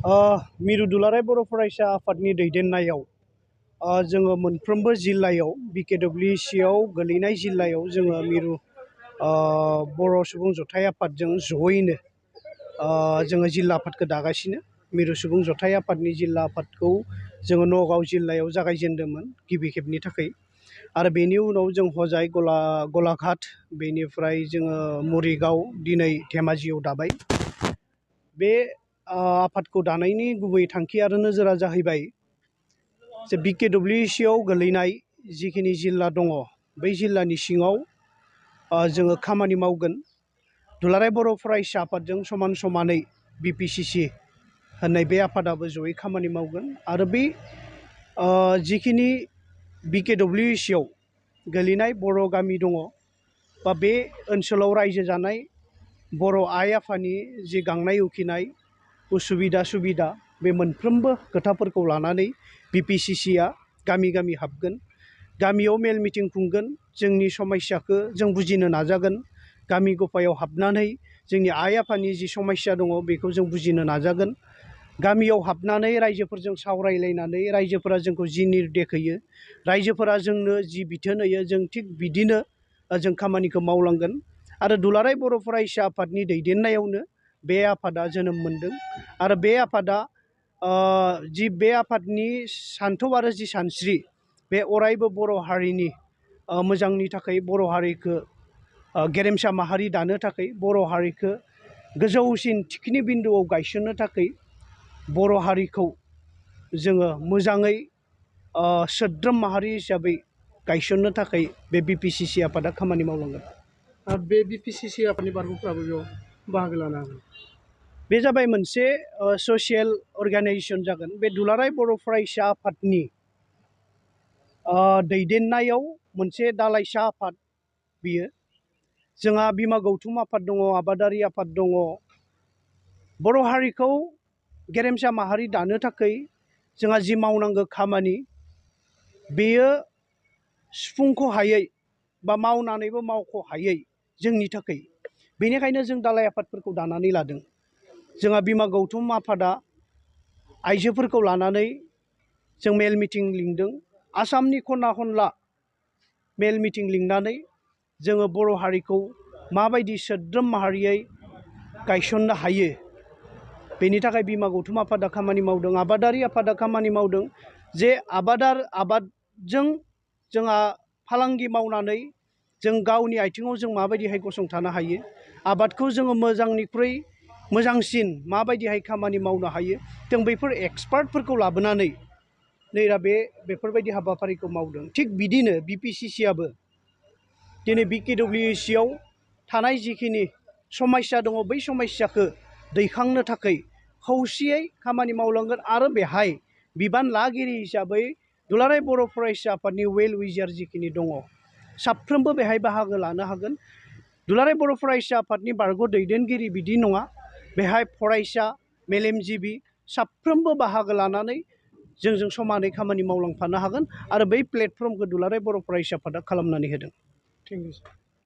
मिरु दुलाराय बर' फरायसा आफादनि दैदेननायाव जोङो मोनफ्रोमबो जिल्लायाव बिकेडब्लिउसिआव गोलैनाय जिल्लायाव जोङो मिरु बर' सुबुं जथाय आफादजों जयैनो जोङो जिल्ला आफादखौ दागासिनो। मिरु सुबुं जथाय आफादनि जिल्ला आफादखौ जोङो नगाव जिल्लायाव जागायजेनदोंमोन गिबि खेबनि थाखाय, आरो बेनि उनाव जों हजाय गलाघाट, बेनिफ्राय जोङो मरिगाव, दिनै धेमाजियाव दाबाय। बे आफादखौ दानायनि गुबै थांखि आरो नोजोरा जाहैबाय जे बिकेडब्लिउसिआव गोलैनाय जिखिनि जिल्ला दङ बै जिल्लानि सिङाव जोङो खामानि मावगोन। दुलाराय बर' फरायसा आफादजों समान समानै बिपिसिसि होननाय बे आफादाबो जयै खामानि मावगोन। आरो बे जिखिनि बिकेडब्लिउसिआव गोलैनाय बर' गामि दङ बा बे ओनसोलाव रायजो जानाय बर' आइ आफानि जि गांनाय उखैनाय उसुबिदा सुबिदा, बे मोनफ्रोमबो खोथाफोरखौ लानानै बिपिसिसिआ गामि गामि हाबगोन, गामियाव मेल मिटिं खुंगोन, जोंनि समस्याखौ जों बुजिनो नाजागोन। गामि गफायाव हाबनानै जोंनि आइ आफानि जि समस्या दङ बेखौ जों बुजिनो नाजागोन। गामियाव हाबनानै रायजोफोरजों सावरायलायनानै रायजोफोरा जोंखौ जि निर्देश होयो, रायजोफोरा जोंनो जि बिथोन होयो, जों थिग बिदिनो जों खामानिखौ मावलांगोन। आरो दुलाराय बर' फरायसा आफादनि दैदेननायावनो बे आफादा जोनोम मोनदों। आरो बे आफादा बे आफादनि सान्थौ आरो जि सानस्रि, बे अरायबो बर' हारिनि मोजांनि थाखाय, बर' हारिखौ गेरेमसा माहारि दानो थाखाय, बर' हारिखौ गोजौसिन थिखिनि बिन्दुआव गायसननो थाखाय, बर' हारिखौ जोङो मोजाङै सोद्रोम माहारि हिसाबै गायसननो थाखाय बे बिपिसिसि आफादा खामानि मावलांगोन। बे बिपिसिसि आफादनि बारग'फ्राबो बेयाव बाहागो लानो हागोन। बे जाबाय मोनसे ससियेल अर्गानाइजेसन जागोन। बे दुलाराय बर' फरायसा आफादनि दैदेननायाव मोनसे दालाइसा आफाद बियो। जोंहा बिमा गौथुम आफाद दङ, आबादारि आफाद दङ। बर' हारिखौ गेरेमसा माहारि दानो थाखाय जोंहा जि मावनांगौ खामानि, बेयो सुफुंख' हायै बा मावनानैबो मावख' हायै जोंनि थाखाय। बेनिखायनो जों दालाइ आफादफोरखौ दानानै लादों। जोंहा बिमा गौथुम आफादा आइजोफोरखौ लानानै जों मेल मिटिं लिंदों। आसामनि खना खनला मेल मिटिं लिंनानै जोङो बर' हारिखौ माबायदि सोद्रोम माहारियै गायसननो हायो, बेनि थाखाय बिमा गौथुम आफादा खामानि मावदों। आबादारि आफादा खामानि मावदों जे आबादजों जोंहा फालांगि मावनानै जों गावनि आथिङाव जों माबायदिहाय गसंथानो हायो, आबादखौ जोङो मोजांनिख्रुइ मोजांसिन माबायदिहाय खामानि मावनो हायो, जों बैफोर एक्सपार्टफोरखौ लाबोनानै नै बेफोरबायदि हाबाफारिखौ मावदों। थिग बिदिनो बिपिसिसिआबो दिनै बिकेडब्लिउसिआव थानाय जिखिनि समस्या दङ बै समस्याखौ दैखांनो थाखाय खौसेयै खामानि मावलांगोन। आरो बेहाय बिबान लागिरि हिसाबै दुलाराय बर' फरायसा आफादनि वेल विजार जिखिनि दङ, साफ्रोमबो बेहाय बाहागो लानो हागोन। दुलाराय बर' फरायसा आफादनि बारग' दैदेनगिरि बिदि नङा, बेहाय फरायसा, मेलेमजिबि साफ्रोमबो बाहागो लानानै जोंजों समानै खामानि मावलांफानो हागोन। आरो बै प्लेटफर्मखौ दुलाराय बर' फरायसा आफादा खालामनानै होदों। Thank you.